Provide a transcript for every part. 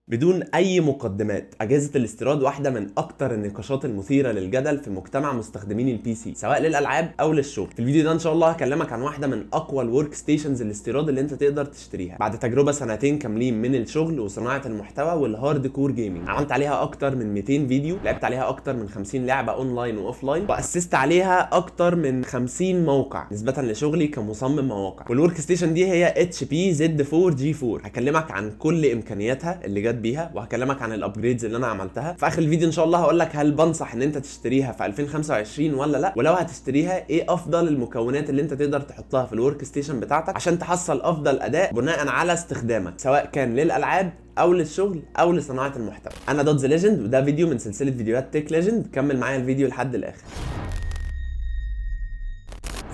بدون اي مقدمات، اجهزة الاستيراد واحدة من اكتر النقاشات المثيرة للجدل في مجتمع مستخدمين ال PC، سواء للالعاب او للشغل. في الفيديو ده ان شاء الله هكلمك عن واحدة من اقوى ال workstations الاستيراد اللي انت تقدر تشتريها بعد تجربه سنتين كاملين من الشغل وصناعة المحتوى وال hardcore gaming. عملت عليها اكتر من 200 فيديو، لعبت عليها اكتر من 50 لعبه اونلاين و offline، واسست عليها اكتر من 50 موقع نسبه لشغلي كمصمم مواقع. وال workstation دي هي HP Z4 G4. هكلمك عن كل امكانياتها اللي جت بيها، وهكلمك عن ال upgrades اللي انا عملتها. في اخر الفيديو ان شاء الله هقول لك هل بنصح ان انت تشتريها في 2025 ولا لا، ولو هتشتريها ايه افضل المكونات اللي انت تقدر تحطها في ال workstation بتاعتك عشان تحصل افضل اداء بناء على استخدامك، سواء كان للالعاب او للشغل او لصناعة المحتوى. انا دوتز ليجند، وده فيديو من سلسلة فيديوهات Tech Legend. كمل معايا الفيديو لحد الاخر.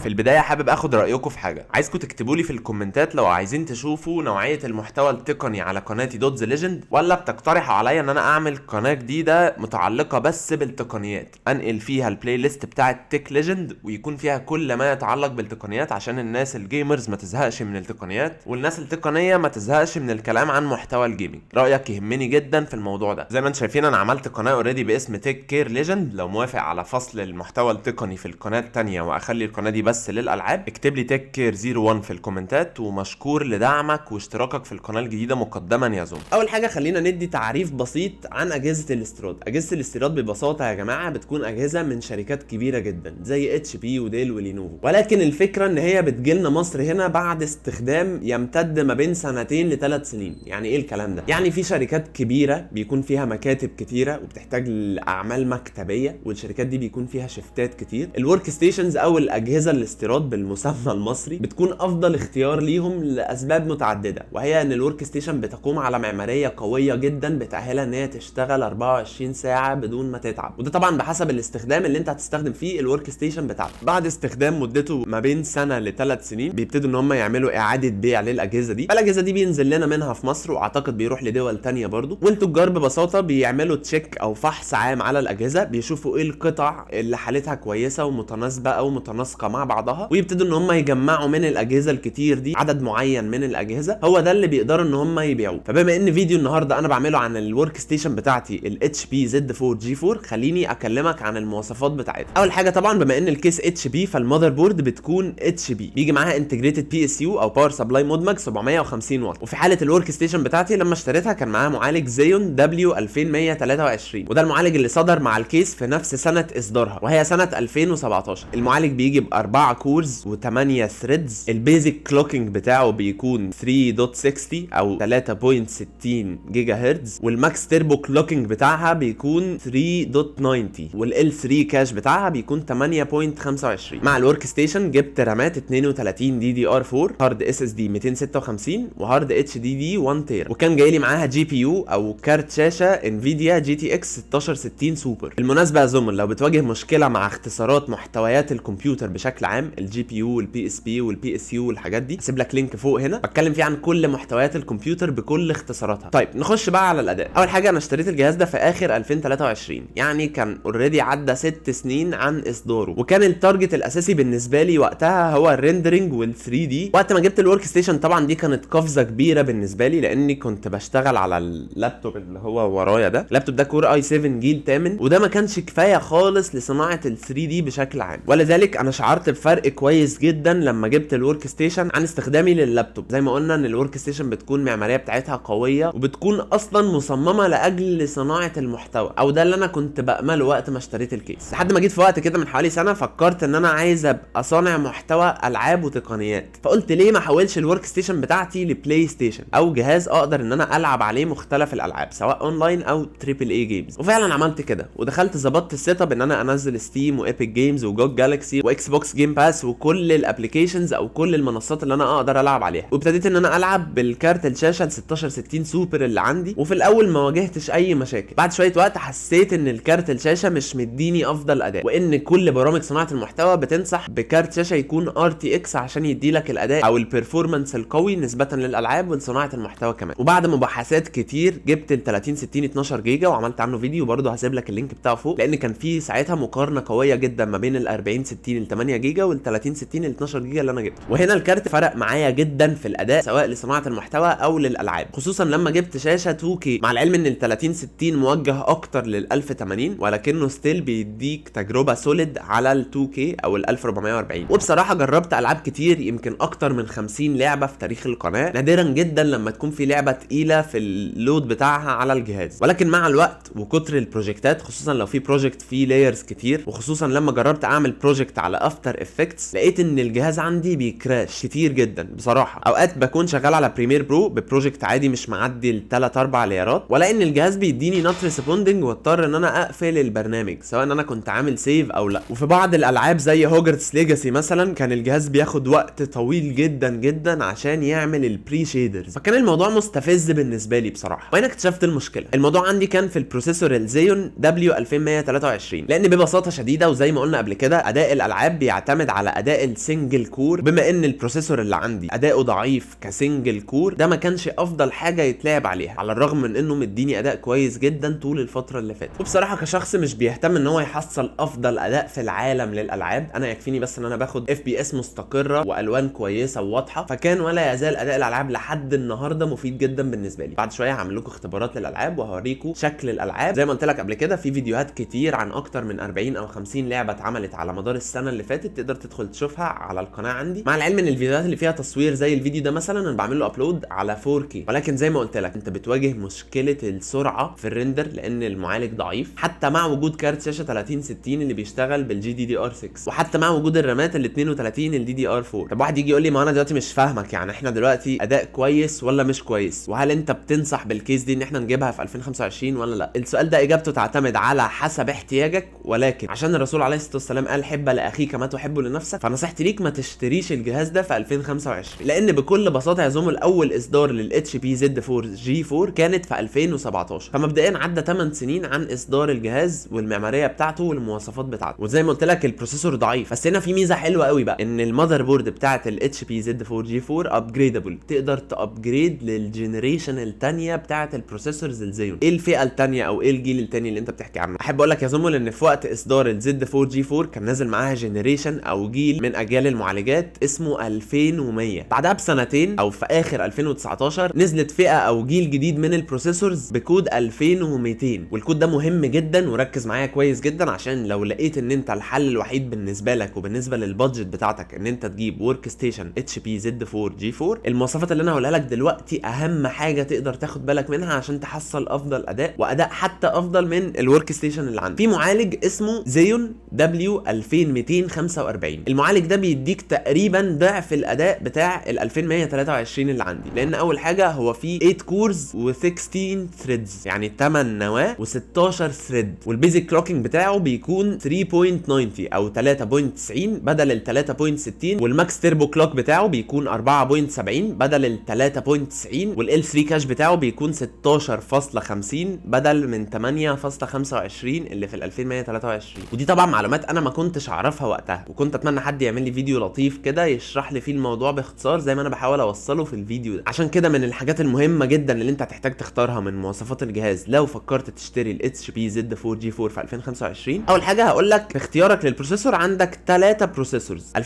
في البداية حابب اخد رأيكم في حاجة، عايزكم تكتبوا لي في الكومنتات لو عايزين تشوفوا نوعية المحتوى التقني على قناتي دوتز ليجند، ولا بتقترحوا عليا ان انا اعمل قناة جديدة متعلقة بس بالتقنيات، انقل فيها ال playlist بتاعة Tech Legend ويكون فيها كل ما يتعلق بالتقنيات، عشان الناس ال gamers ما تزهقش من التقنيات والناس التقنية ما تزهقش من الكلام عن محتوى ال gaming. رأيك يهمني جدا في الموضوع ده. زي ما انتم شايفين انا عملت قناة already باسم Tech Care Legend. لو موافق على فصل المحتوى التقني في القناة التانية واخلي القناة دي بس للالعاب، اكتب لي Tech Care 01 في الكومنتات، ومشكور لدعمك واشتراكك في القناة الجديدة مقدما يا زوم. اول حاجة خلينا ندي تعريف بسيط عن اجهزة الاستيراد. اجهزة الاستيراد ببساطة يا جماعة بتكون اجهزة من شركات كبيرة جدا زي HP و Dell و Lenovo، ولكن الفكرة ان هي بتجيلنا مصر هنا بعد استخدام يمتد ما بين سنتين ل3 سنين. يعني ايه الكلام ده؟ يعني في شركات كبيرة بيكون فيها مكاتب كتيرة وبتحتاج لاعمال مكتبيه، والشركات دي بيكون فيها شيفتات كتير. ال workstations او الاجهزة الاستيراد بالمسمى المصري بتكون افضل اختيار ليهم لاسباب متعدده، وهي ان ال workstation بتقوم على معمارية قوية جدا بتاهلها ان هي تشتغل 24 ساعة بدون ما تتعب، وده طبعا بحسب الاستخدام اللي انت هتستخدم فيه ال workstation بتاعتك. بعد استخدام مدته ما بين سنة ل3 سنين بيبتدوا ان هم يعملوا اعاده بيع للاجهزة دي. فالاجهزه دي بينزل لنا منها في مصر، واعتقد بيروح لدول تانية برضو. والتجار ببساطة بيعملوا check او فحص عام على الاجهزه، بيشوفوا ايه القطع اللي حالتها كويسة ومتناسبه او متناسقه مع بعضها، ويبتدوا ان هم يجمعوا من الاجهزة الكتير دي عدد معين من الاجهزة هو ده اللي بيقدروا ان هم يبيعوه. فبما ان فيديو النهارده انا بعمله عن ال workstation بتاعتي ال HP Z4 G4، خليني اكلمك عن المواصفات بتاعتها. اول حاجة طبعا بما ان ال case HP فال motherboard بتكون HP، بيجي معاها integrated PSU او power supply مدمج 750 واط. وفي حاله ال workstation بتاعتي لما اشتريتها كان معاها معالج Xeon W 2123، وده المعالج اللي صدر مع ال case في نفس سنة اصدارها وهي سنة 2017. المعالج بيجي ب4 cores و8 threads، ال basic clocking بتاعه بيكون 3.60 او 3.60 جيجا هرتز، وال max turbo clocking بتاعها بيكون 3.90، وال L3 cache بتاعها بيكون 8.25. مع ال workstation جبت رامات 32 DDR 4، hard SSD 256 و hard HDD 1 تيرا، وكان جاي لي معاها GPU او كارت شاشة Nvidia GTX 1660 سوبر. بالمناسبة يا زمر، لو بتواجه مشكلة مع اختصارات محتويات الكمبيوتر بشكل عام، ال GPU وال PSP وال PSU والحاجات دي، هسيب لك link فوق هنا بتكلم فيه عن كل محتويات الكمبيوتر بكل اختصاراتها. طيب نخش بقى على الاداء. اول حاجه، انا اشتريت الجهاز ده في اخر 2023، يعني كان already عدى 6 سنين عن اصداره، وكان ال target الاساسي بالنسبة لي وقتها هو ال rendering وال 3D. وقت ما جبت ال workstation طبعا دي كانت قفزه كبيرة بالنسبة لي، لاني كنت بشتغل على اللابتوب اللي هو ورايا ده. اللابتوب ده Core i7 جيل 8، وده ما كانش كفاية خالص لصناعة ال 3D بشكل عام. ولذلك انا شعرت بفرق كويس جدا لما جبت ال workstation عن استخدامي لللابتوب. زي ما قلنا ان ال workstation بتكون معمارية بتاعتها قوية وبتكون اصلا مصممه لاجل صناعة المحتوى، او ده اللي انا كنت بامله وقت ما اشتريت ال case. لحد ما جيت في وقت كده من حوالي سنة فكرت ان انا عايز ابقى صانع محتوى العاب وتقنيات، فقلت ليه ما احولش ال workstation بتاعتي ل PlayStation او جهاز اقدر ان انا العب عليه مختلف الالعاب سواء اونلاين او triple A games. وفعلا عملت كده ودخلت ظبطت ال setup ان انا انزل Steam و Epic Games و GOG Galaxy و Xbox Game Pass وكل ال applications او كل المنصات اللي انا اقدر العب عليها، وابتديت ان انا العب بالكارت الشاشة ال 1660 سوبر اللي عندي. وفي الاول ما واجهتش اي مشاكل. بعد شوية وقت حسيت ان الكارت الشاشة مش مديني افضل اداء، وان كل برامج صناعة المحتوى بتنصح بكارت شاشة يكون RTX عشان يديلك الاداء او ال performance القوي نسبه للالعاب ولصناعه المحتوى كمان. وبعد مباحثات كتير جبت ال 3060 12 جيجا، وعملت عنه فيديو برضه هسيب لك ال link بتاعه فوق، لان كان في ساعتها مقارنة قوية جدا ما بين ال 40 60 ال 8 جيجا. جيجا، وال 3060 ال 12 جيجا اللي انا جبته. وهنا الكارت فرق معايا جدا في الاداء سواء لصناعة المحتوى او للالعاب، خصوصا لما جبت شاشة 2K، مع العلم ان ال 3060 موجه اكتر لل 1080، ولكنه still بيديك تجربه solid على ال 2K او ال 1440. وبصراحة جربت العاب كتير، يمكن اكتر من 50 لعبه في تاريخ القناه، نادرا جدا لما تكون في لعبه تقيلة في ال load بتاعها على الجهاز. ولكن مع الوقت وكتر ال projectات، خصوصا لو في project فيه layers كتير، وخصوصا لما جربت اعمل project على After Effects، لقيت ان الجهاز عندي بي crash كتير جدا. بصراحة اوقات بكون شغال على Premiere Pro ب project عادي مش معدي الثلاث اربع layerات، ولا ان الجهاز بيديني not responding، واضطر ان انا اقفل البرنامج سواء ان انا كنت عامل save او لا. وفي بعض الالعاب زي Hogwarts Legacy مثلا، كان الجهاز بياخد وقت طويل جدا جدا عشان يعمل ال pre-shaders، فكان الموضوع مستفز بالنسبة لي بصراحه. وهنا اكتشفت المشكله. الموضوع عندي كان في ال processor ال Xeon W 2123، لان ببساطة شديدة وزي ما قلنا قبل كده، اداء الالعاب بيعتمد على اداء ال single core. بما ان ال processor اللي عندي اداؤه ضعيف ك single core، ده ما كانش افضل حاجة يتلعب عليها، على الرغم من انه مديني اداء كويس جدا طول الفترة اللي فاتت. وبصراحة كشخص مش بيهتم ان هو يحصل افضل اداء في العالم للالعاب، انا يكفيني بس ان انا باخد FPS مستقره والوان كويسة وواضحه، فكان ولا يزال اداء الالعاب لحد النهارده مفيد جدا بالنسبة لي. بعد شوية هعمل لكم اختبارات للالعاب وهوريكم شكل الالعاب. زي ما قلت لك قبل كده، في فيديوهات كتير عن اكتر من 40 او 50 لعبه اتعملت على مدار السنة اللي فاتت، تقدر تدخل تشوفها على القناة عندي. مع العلم ان الفيديوهات اللي فيها تصوير زي الفيديو ده مثلا، انا بعمل له upload على 4K، ولكن زي ما قلت لك انت بتواجه مشكلة السرعة في ال render لان المعالج ضعيف، حتى مع وجود كارت شاشة 3060 اللي بيشتغل بال GDDR 6، وحتى مع وجود الرامات ال 32 ال DDR 4. طب واحد يجي يقول لي: ما انا دلوقتي مش فاهمك، يعني احنا دلوقتي اداء كويس ولا مش كويس؟ وهل انت بتنصح بال case دي ان احنا نجيبها في 2025 ولا لا؟ السؤال ده اجابته تعتمد على حسب احتياجك، ولكن عشان الرسول عليه الصلاة والسلام قال: حب لاخيك ما تحب لنفسك، فنصيحتي ليك ما تشتريش الجهاز ده في 2025، لان بكل بساطة يا زمل، اول اصدار لل HP Z4 G4 كانت في 2017، فمبدئيا عدى 8 سنين عن اصدار الجهاز والمعماريه بتاعته والمواصفات بتاعته. وزي ما قلت لك ال processor ضعيف، بس هنا في ميزة حلوة قوي بقى، ان ال motherboard بتاعه ال HP Z4 G4 upgradable، تقدر ت upgrade لل generation الثانية بتاعه ال processors ال Xeon. ايه الفئة الثانية او ايه الجيل الثاني اللي انت بتحكي عنه؟ احب اقول لك يا زمل ان في وقت اصدار ال Z4 G4 كان نازل معاها generation او جيل من اجيال المعالجات اسمه 2100. بعدها بسنتين او في اخر 2019 نزلت فئة او جيل جديد من ال processors بكود 2200، والكود ده مهم جدا، وركز معايا كويس جدا، عشان لو لقيت ان انت الحل الوحيد بالنسبة لك وبالنسبة لل budget بتاعتك ان انت تجيب workstation HP Z4 G4، المواصفات اللي انا هقولها لك دلوقتي اهم حاجة تقدر تاخد بالك منها عشان تحصل افضل اداء، واداء حتى افضل من ال workstation اللي عندك. في معالج اسمه Xeon W 2245، المعالج ده بيديك تقريبا ضعف الاداء بتاع ال 2123 اللي عندي، لان اول حاجة هو فيه 8 cores و16 threads، يعني 8 نواه و16 thread، وال basic clocking بتاعه بيكون 3.90 او 3.90 بدل ال 3.60، وال max turbo clock بتاعه بيكون 4.70 بدل ال 3.90، وال L3 cache بتاعه بيكون 16.50 بدل من 8.25 اللي في ال 2123. ودي طبعا معلومات انا ما كنتش اعرفها وقتها، وكنت اتمنى حد يعمل لي فيديو لطيف كده يشرح لي فيه الموضوع باختصار زي ما انا بحاول اوصله في الفيديو ده. عشان كده من الحاجات المهمة جدا اللي انت هتحتاج تختارها من مواصفات الجهاز لو فكرت تشتري ال HP Z4 G4 في 2025، اول حاجة هقول لك في اختيارك لل processor، عندك 3 processors: 2235،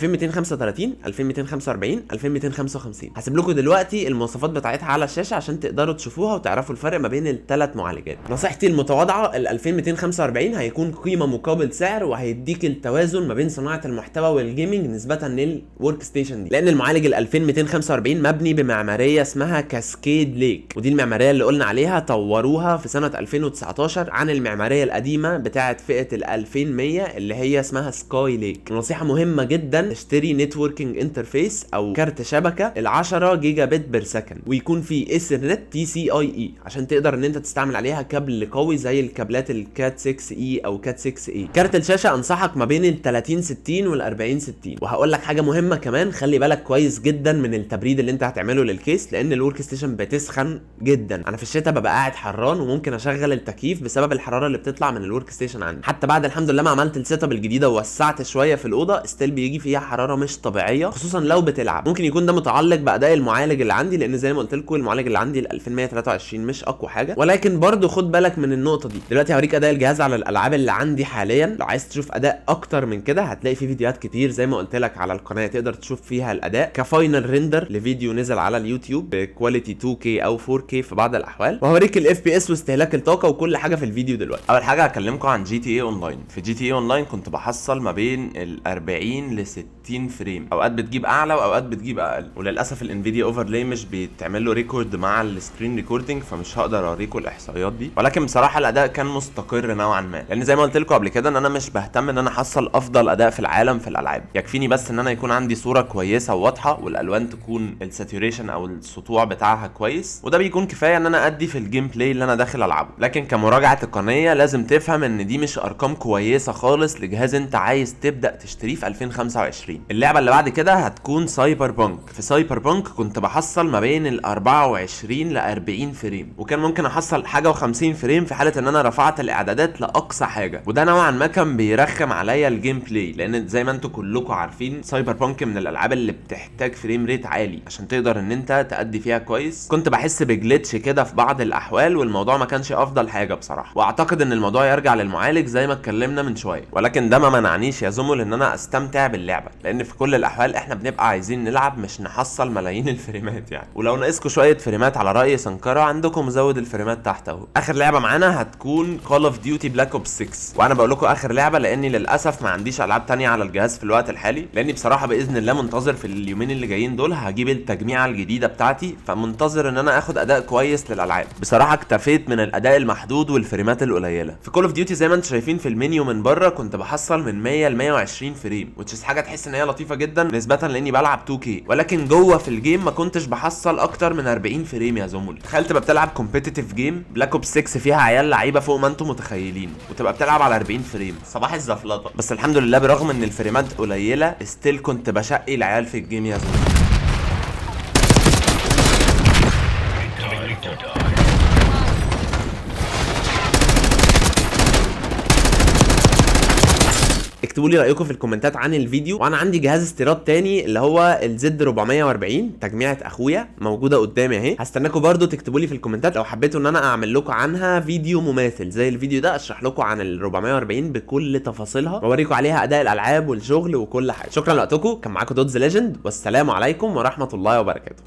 2245، 2255. هسيب لكم دلوقتي المواصفات بتاعتها على الشاشة عشان تقدروا تشوفوها وتعرفوا الفرق ما بين الثلاث معالجات. نصيحتي المتواضعه، ال 2245 هيكون قيمة مقابل سعر، وهيديك التوازن ما بين صناعة المحتوى وال gaming نسبه لل workstation دي، لان المعالج ال 2245 مبني بمعماريه اسمها Cascade Lake، ودي المعمارية اللي قلنا عليها طوروها في سنة 2019 عن المعمارية القديمة بتاعه فئة ال 2100 اللي هي اسمها Skylake. نصيحة مهمة جدا، اشتري networking interface او كارت شبكة ال 10 gigabit per second، ويكون في Ethernet PCIe، عشان تقدر ان انت تستعمل عليها كابل قوي زي الكابلات ال Cat 6 e او Cat 6 a. كارت الشاشة انصحك ما بين ال 30 60 وال 40 60. وهقول لك حاجة مهمة كمان، خلي بالك كويس جدا من التبريد اللي انت هتعمله لل case، لان ال workstation بتسخن جدا. انا في الشتاء ببقى قاعد حران وممكن اشغل التكييف بسبب الحرارة اللي بتطلع من ال workstation عندي. حتى بعد الحمد لله ما عملت ال setup الجديدة ووسعت شوية في الاوضه، still بيجي فيها حرارة مش طبيعيه، خصوصا لو بتلعب. ممكن يكون ده متعلق باداء المعالج اللي عندي، لان زي ما قلت لكم المعالج اللي عندي ال 2123 مش اقوى حاجه، ولكن برضو خد بالك من النقطة دي. دلوقتي هوريك اداء الجهاز على الالعاب اللي عندي حاليا. لو عايز تشوف اداء اكتر من كده هتلاقي في فيديوهات فيديوهات كتير زي ما قلت لك على القناة تقدر تشوف فيها الاداء ك final render لفيديو نزل على اليوتيوب ب quality 2K او 4K في بعض الاحوال، وهوريك ال FPS واستهلاك الطاقة وكل حاجة في الفيديو دلوقتي. اول حاجة هكلمكم عن GTA Online. في GTA Online كنت بحصل ما بين ال 40 ل 60 frame، اوقات بتجيب اعلى واوقات بتجيب اقل، وللاسف ال Nvidia overlay مش بيتعمل له record مع ال screen recording، فمش هقدر اوريكم الاحصائيات دي. ولكن بصراحة الاداء كان مستقر نوعا ما، لان زي ما قلت لكم قبل كده ان انا مش بهتم ان انا احصل افضل اداء في العالم في الالعاب، يكفيني بس ان انا يكون عندي صوره كويسة وواضحة، والالوان تكون ال saturation او السطوع بتاعها كويس، وده بيكون كفاية ان انا ادي في ال gameplay اللي انا داخل العبه. لكن كمراجعه تقنية لازم تفهم ان دي مش ارقام كويسة خالص لجهاز انت عايز تبدا تشتريه في 2025. اللعبة اللي بعد كده هتكون Cyberpunk. في Cyberpunk كنت بحصل ما بين ال 24 ل 40 frame، وكان ممكن احصل حاجة و50 frame في حاله ان انا رفعت الاعدادات لاقصى حاجة، وده نوعا ما كان بيرخم عليا ال gameplay، لان زي ما انتم كلكم عارفين Cyberpunk من الالعاب اللي بتحتاج frame rate عالي عشان تقدر ان انت تأدي فيها كويس. كنت بحس ب glitch كده في بعض الاحوال، والموضوع ما كانش افضل حاجة بصراحة، واعتقد ان الموضوع يرجع للمعالج زي ما اتكلمنا من شوية. ولكن ده ما منعنيش يا زمل ان انا استمتع باللعبة، لان في كل الاحوال احنا بنبقى عايزين نلعب مش نحصل ملايين الفريمات يعني. ولو ناقصكم شوية فريمات على راي سنكره عندكم مزود الفريمات تحت اهو. اخر لعبه معانا هتكون Call of Duty Black Ops 6، وانا بقول لكم اخر لعبه لاني للاسف ما عنديش العاب تانية على الجهاز في الوقت الحالي، لاني بصراحة باذن الله منتظر في اليومين اللي جايين دول هجيب التجميعه الجديدة بتاعتي، فمنتظر ان انا اخد اداء كويس للالعاب. بصراحة اكتفيت من الاداء المحدود والفريمات القليلة في Call of Duty. زي ما انتم شايفين في المنيو من بره كنت بحصل من 100 ل 120 frame، which is حاجة تحس ان هي لطيفة جدا نسبه لاني بلعب 2K، ولكن جوه في ال game ما كنتش بحصل اكتر من 40 frame يا زمل. تخيل تبقى بتلعب competitive game Black Ops 6 فيها عيال لعيبة فوق ما انتم متخيلين، وتبقى بتلعب على 40 frame، صباح الزفلطه. بس الحمد لله برغم ان الفريمات قليله still كنت بشقي العيال في ال game يا زمل. اكتبوا لي رايكم في الكومنتات عن الفيديو. وانا عندي جهاز استيراد تاني اللي هو ال Z 440 تجميعة اخويا موجودة قدامي اهي، هستناكم برضو تكتبوا لي في الكومنتات لو حبيتوا ان انا اعمل لكم عنها فيديو مماثل زي الفيديو ده، اشرح لكم عن ال 440 بكل تفاصيلها واوريكم عليها اداء الالعاب والشغل وكل حاجة. شكرا لوقتكم، كان معاكم دوتز ليجند، والسلام عليكم ورحمة الله وبركاته.